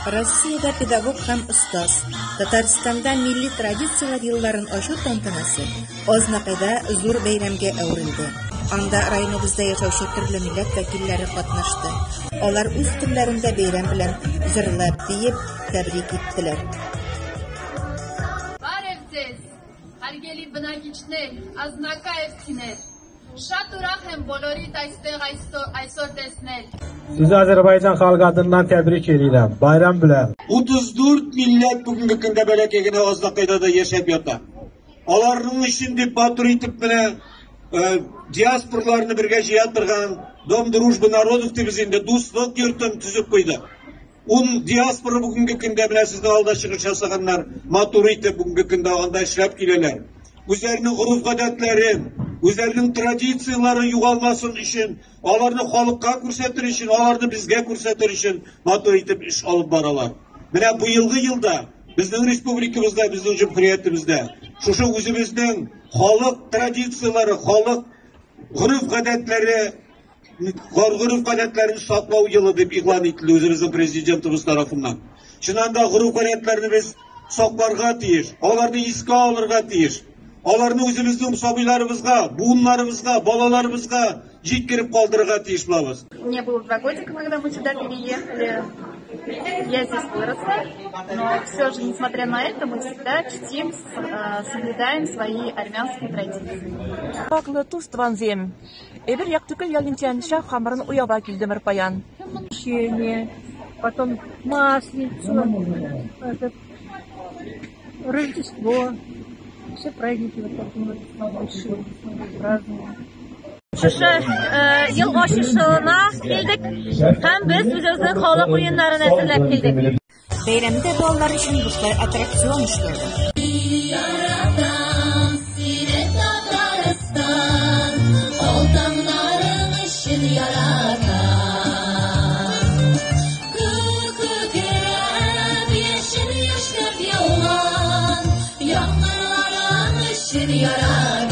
Россиядә педагог һәм остаз, Татарстанда милли традицияләр елларын ачу тантанасы Азнакайда зур бәйрәмгә әверелде. Анда районыбызда яшәүче төрле милләт вәкилләре катнашты. Алар үз телләрендә бәйрәм белән җырлап, биеп тәбрик иттеләр. Բարև ձեզ, հարգելի բնակիչներ, ազնագայեցիներ։ Շատ ուրախ եմ բոլորիդ այստեղ այսօր տեսնել։ Sizi Azərbaycan xalqı adından təbrik edirəm. Bayram bilən. 34 милләт бүгенге көндә бәләкәй генә Азнакайда да яшәп ята. Аларның өчен дип батыр итеп менә диаспораларны бергә җыя торган Дом дружбы народов дип без инде дуслык йортын төзеп куйдык. Ун диаспора бүгенге көндә менә сезнең алда чыгыш ясаганнар, матур итеп бүгенге көндә анда эшләп киләләр. Үзләренең гореф-гадәтләрен, үзләренең традицияләрен югалмасын өчен, аларны халыкка күрсәтер өчен, аларны безгә күрсәтер өчен матур итеп эш алып баралар. Менә быелгы елда безнең республикабызда, безнең җөмһүриятебездә шушы үзебезнең халык традицияләре, халык гореф-гадәтләре, гореф-гадәтләрен саклау елы дип игълан ителде үзебезнең президентыбыз тарафыннан. Чыннан да гореф-гадәтләрне без сакларга тиеш, аларны искә алырга тиеш. Аларны үзебезнең сабыйларыбызга, буыннарыбызга, балаларыбызга җиткереп калдырырга тиеш булабыз. Мне было 2 годика, когда мы сюда переехали. Я здесь выросла, но все же, несмотря на это, мы всегда чтим, соблюдаем свои армянские традиции. Хаклы тус тӑвансем, эпир Яктыкөл ялӗнчен ҫав хамӑрӑн уява килтӗмӗр паян. Крещение, потом Масленицу, этот, Рождество, все праздники вот такие вот большие празднуем. Шушы ел ачышына килдек һәм без үзебезнең халык уеннарын әзерләп килдек. Бәйрәмдә балалар өчен бушлай аттракцион эшләде. Яратам сине, Татарстан, алтыннарың өчен яратам. Күк күкрәп, яшен яшьнәп яуган яңгырларың өчен яратам.